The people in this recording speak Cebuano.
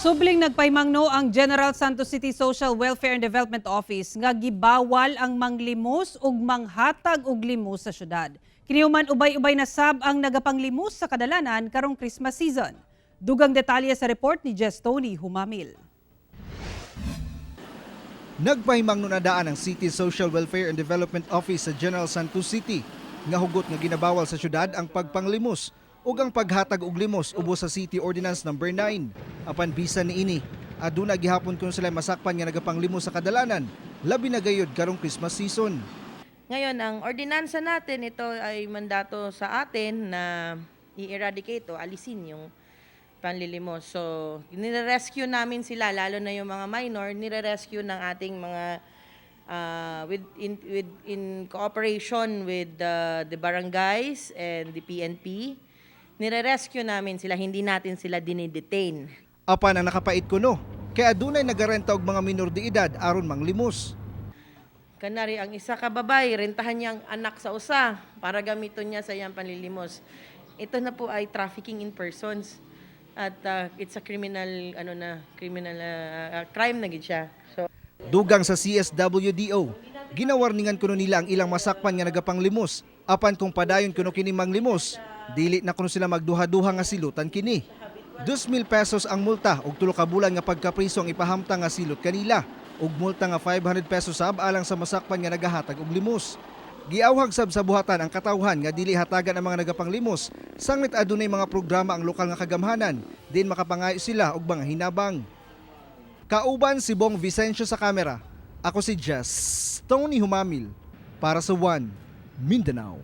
Subling nagpahimangno ang General Santos City Social Welfare and Development Office nga gibawal ang manglimos ug manghatag og limos sa syudad. Kini human ubay-ubay na sab ang nagapanglimos sa kadalanan karong Christmas season. Dugang detalye sa report ni Jess Tony Humamil. Nagpahimangno na daan ang City Social Welfare and Development Office sa General Santos City nga hugot nga ginabawal sa syudad ang pagpanglimos ug ang paghatag og limos ubos sa City Ordinance Number 9. Apan bisan niini, aduna gihapon kun sila masakpan nga nagapanglimos sa kadalanan, labi na gayud karong Christmas season. Ngayon, ang ordinansa natin, ito ay mandato sa atin na i-eradicate o alisin yung panlilimos. So, nire-rescue namin sila, lalo na yung mga minor, nire-rescue ng ating mga with in cooperation with the barangays and the PNP. Nire-rescue namin sila, hindi natin sila dinidetain. Apan ang nakapait kuno, kay adunay nagarenta og mga minor de edad aron manglimos. Kanari, ang isa ka babay, rentahan niya ang anak sa usa para gamiton niya sa iyang panlilimos. Ito na po ay trafficking in persons. At it's a criminal ano na criminal crime na gid siya. So Dugang sa CSWDO, ginawarningan kuno nila ang ilang masakpan nga nagapanglimos. Apan kung padayon kuno kini manglimos, dili na kuno sila magduha-duha nga silutan kini. 2,000 pesos ang multa ug 3 ka bulan nga pagkapriso ang ipahamtang nga silot kanila ug multa nga 500 pesos sab alang sa masakpan nga nagahatag og limos. Giawhag sab sa buhatan ang katawhan nga dili hatagan ang mga nagapanglimos sanglit adunay mga programa ang lokal nga kagamhanan din makapangayo sila og mga hinabang. Kauban si Bong Vicencio sa kamera. Ako si Jess Tony Humamil para sa One Mindanao.